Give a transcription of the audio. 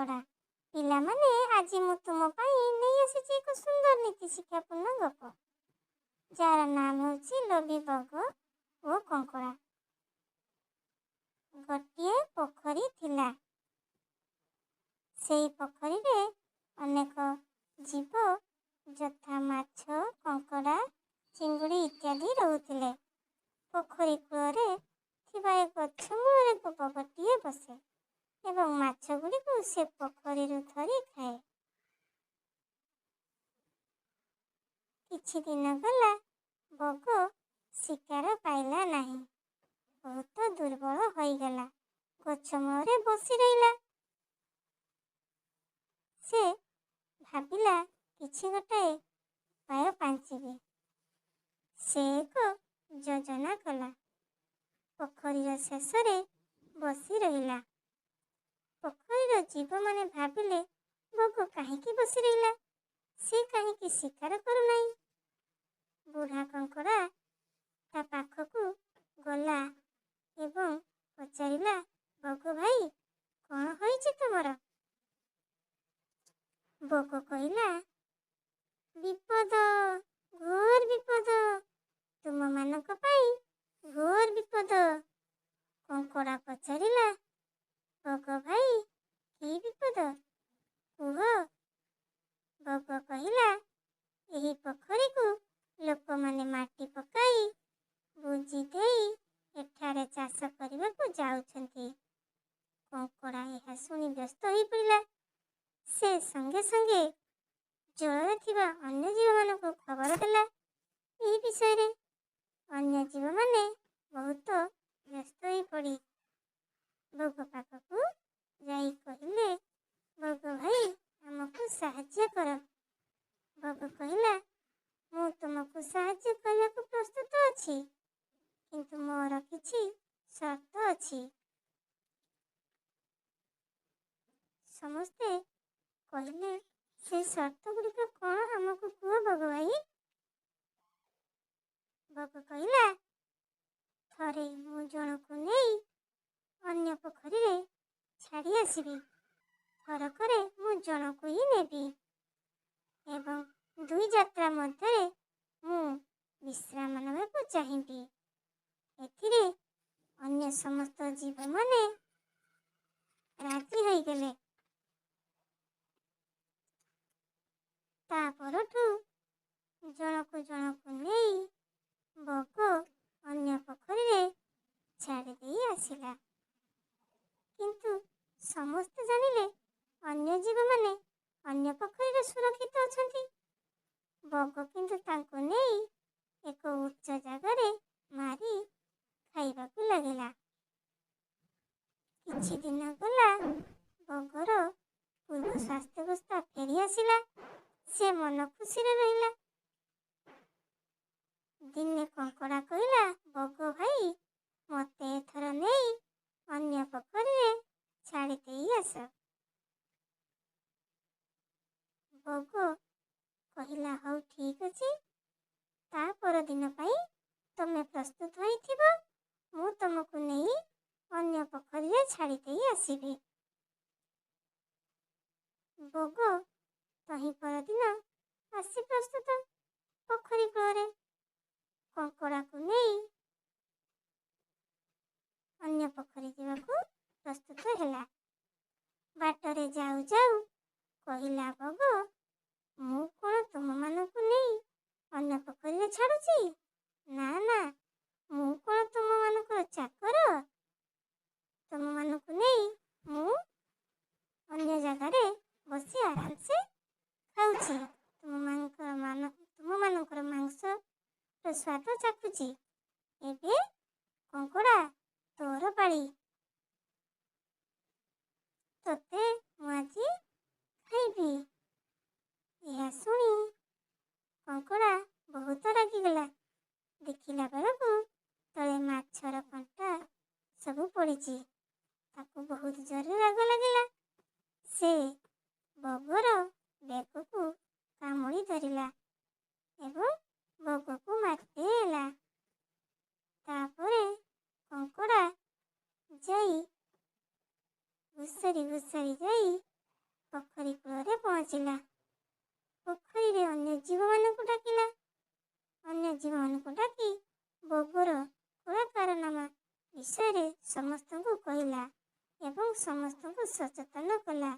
କଙ୍କଡ଼ା। ପିଲାମାନେ, ଆଜି ମୁଁ ତୁମ ପାଇଁ ନେଇ ଆସିଛି ଏକ ସୁନ୍ଦର ନୀତି ଶିକ୍ଷାପୂର୍ଣ୍ଣ ଗପ, ଯାହାର ନାମ ହେଉଛି ଲୋଭୀ ବଗ ଓ କଙ୍କଡ଼ା। ଗୋଟିଏ ପୋଖରୀ ଥିଲା। ସେଇ ପୋଖରୀରେ ଅନେକ ଜୀବ ଯଥା ମାଛ, କଙ୍କଡ଼ା, ଚିଙ୍ଗୁଡ଼ି ଇତ୍ୟାଦି ରହୁଥିଲେ। ପୋଖରୀ କୂଳରେ ଥିବା ଏକ ଗଛ ମୂଳରେ ଏକ ବଗଟିଏ ବସେ ଏବଂ ମାଛ ଗୁଡ଼ିକୁ ସେ ପୋଖରୀରୁ ଧରି ଖାଏ। କିଛି ଦିନ ଗଲା, ବଗ ଶିକାର ପାଇଲା ନାହିଁ। ବହୁତ ଦୁର୍ବଳ ହୋଇଗଲା। ଗଛ ମୂଳରେ ବସି ରହିଲା। ସେ ଭାବିଲା, କିଛି ଗୋଟାଏ ଉପାୟ ପାଞ୍ଚିବି। ସେ ଏକ ଯୋଜନା କଲା। ପୋଖରୀର ଶେଷରେ ବସି ରହିଲା। ପୋଖରୀର ଜୀବମାନେ ଭାବିଲେ, ବଗ କାହିଁକି ବସି ରହିଲା? ସେ କାହିଁକି ଶିକାର କରୁନାହିଁ? ବୁଢ଼ା କଙ୍କଡ଼ା ତା ପାଖକୁ ଗଲା ଏବଂ ପଚାରିଲା, ବଗ ଭାଇ, କ'ଣ ହୋଇଛି ତୁମର? ବଗ କହିଲା, ବିପଦ, ଘୋର ବିପଦ, ତୁମମାନଙ୍କ ପାଇଁ ଘୋର ବିପଦ। କଙ୍କଡ଼ା ପଚାରିଲା, ବଗ ଭାଇ, କି ବିପଦ କୁହ? ବଗ କହିଲା, ଏହି ପୋଖରୀକୁ ଲୋକମାନେ ମାଟି ପକାଇ ବୁଜି ଦେଇ ଏଠାରେ ଚାଷ କରିବାକୁ ଯାଉଛନ୍ତି। କଙ୍କଡ଼ା ଏହା ଶୁଣି ବ୍ୟସ୍ତ ହୋଇପଡ଼ିଲା। ସେ ସଙ୍ଗେ ସଙ୍ଗେ ଜଳରେ ଥିବା ଅନ୍ୟ ଜୀବମାନଙ୍କୁ ଖବର ଦେଲା ଏହି ବିଷୟରେ। ଅନ୍ୟ ଜୀବମାନେ ବହୁତ ବ୍ୟସ୍ତ ହୋଇପଡ଼ି ବଗ ପାଖକୁ ଯାଇ କହିଲେ, ବଗ ଭାଇ, ଆମକୁ ସାହାଯ୍ୟ କର। ବଗ କହିଲା, ମୁଁ ତୁମକୁ ସାହାଯ୍ୟ କରିବାକୁ ପ୍ରସ୍ତୁତ ଅଛି, କିନ୍ତୁ ମୋର କିଛି ସର୍ତ୍ତ ଅଛି। ସମସ୍ତେ କହିଲେ, ସେ ସର୍ତ୍ତ ଗୁଡ଼ିକ କ'ଣ ଆମକୁ କୁହ ବଗ ଭାଇ। ବଗ କହିଲା, ଥରେ ମୁଁ ଜଣକୁ ନେଇ ଅନ୍ୟ ପୋଖରୀରେ ଛାଡ଼ି ଆସିବି। ଥରକରେ ମୁଁ ଜଣକୁ ହିଁ ନେବି ଏବଂ ଦୁଇ ଯାତ୍ରା ମଧ୍ୟରେ ମୁଁ ବିଶ୍ରାମ ନେବାକୁ ଚାହିଁବି। ଏଥିରେ ଅନ୍ୟ ସମସ୍ତ ଜୀବମାନେ ରାଜି ହୋଇଗଲେ। ତା ପରଠୁ ଜଣକୁ ଜଣକୁ ନେଇ ବଗ ଅନ୍ୟ ପୋଖରୀରେ ଛାଡ଼ି ଦେଇ ଆସିଲା। କିନ୍ତୁ ସମସ୍ତେ ଜାଣିଲେ ଅନ୍ୟ ଜୀବମାନେ ଅନ୍ୟ ପୋଖରୀରେ ସୁରକ୍ଷିତ ଅଛନ୍ତି। ବଗ କିନ୍ତୁ ତାଙ୍କୁ ନେଇ ଏକ ଉଚ୍ଚ ଜାଗାରେ ମାରି ଖାଇବାକୁ ଲାଗିଲା। କିଛି ଦିନ ଗଲା, ବଗର ପୂର୍ବ ସ୍ୱାସ୍ଥ୍ୟାବସ୍ଥା ଫେରି ଆସିଲା। ସେ ମନ ଖୁସିରେ ରହିଲା। ଦିନେ କଙ୍କଡ଼ା କହିଲା, ବଗ ଭାଇ, ମୋତେ ଏଥର ନେଇ ଅନ୍ୟ ପୋଖରୀରେ ଛାଡ଼ି ଦେଇ ଆସ। ବଗ କହିଲା, ହଉ ଠିକ୍ ଅଛି, ତା ପରଦିନ ପାଇଁ ତମେ ପ୍ରସ୍ତୁତ ହୋଇଥିବ, ମୁଁ ତମକୁ ନେଇ ଅନ୍ୟ ପୋଖରୀରେ ଛାଡ଼ି ଦେଇ ଆସିବି। ବଗ ତହିଁ ପରଦିନ ଆସି ପ୍ରସ୍ତୁତ ପୋଖରୀ କୂଳରେ। କଙ୍କଡ଼ାକୁ ନେଇ ଅନ୍ୟ ପୋଖରୀ ଯିବାକୁ ପ୍ରସ୍ତୁତ ହେଲା। ବାଟରେ ଯାଉ ଯାଉ କହିଲା ବଗ, ମୁଁ କ'ଣ ତୁମମାନଙ୍କୁ ନେଇ ଅନ୍ୟ ପୋଖରୀରେ ଛାଡ଼ୁଛି? ନା ନା, ମୁଁ କ'ଣ ତୁମମାନଙ୍କର ଚାକର? ତୁମମାନଙ୍କୁ ନେଇ ମୁଁ ଅନ୍ୟ ଜାଗାରେ ବସି ଆରାମସେ ଖାଉଛି, ତୁମମାନଙ୍କର ମାଂସର ସ୍ୱାଦ ଚାଖୁଛି। ଏବେ କଙ୍କଡ଼ା, ତୋର ପାଳି, ତୋତେ ମୁଁ ଆଜି ଖାଇବି। ଏହା ଶୁଣି କଙ୍କଡ଼ା ବହୁତ ରାଗିଗଲା। ଦେଖିଲା ବେଳକୁ ତଳେ ମାଛର କଣ୍ଟା ସବୁ ପଡ଼ିଛି। ତାକୁ ବହୁତ ଜୋରରେ ରାଗ ଲାଗିଲା। ସେ ବଗର ବେକକୁ କାମୁଡ଼ି ଧରିଲା ଏବଂ ବଗକୁ ମାରିଦେଲା। ତାପରେ କଙ୍କଡ଼ା ଯାଇ ଘୁଷାରି ଘୁଷାରି ଯାଇ ଖୋଜିଲା। ପୋଖରୀରେ ଅନ୍ୟ ଜୀବମାନଙ୍କୁ ଡାକିଲା। ଅନ୍ୟ ଜୀବମାନଙ୍କୁ ଡାକି ବଗର କଳା କାରନାମା ବିଷୟରେ ସମସ୍ତଙ୍କୁ କହିଲା ଏବଂ ସମସ୍ତଙ୍କୁ ସଚେତନ କଲା।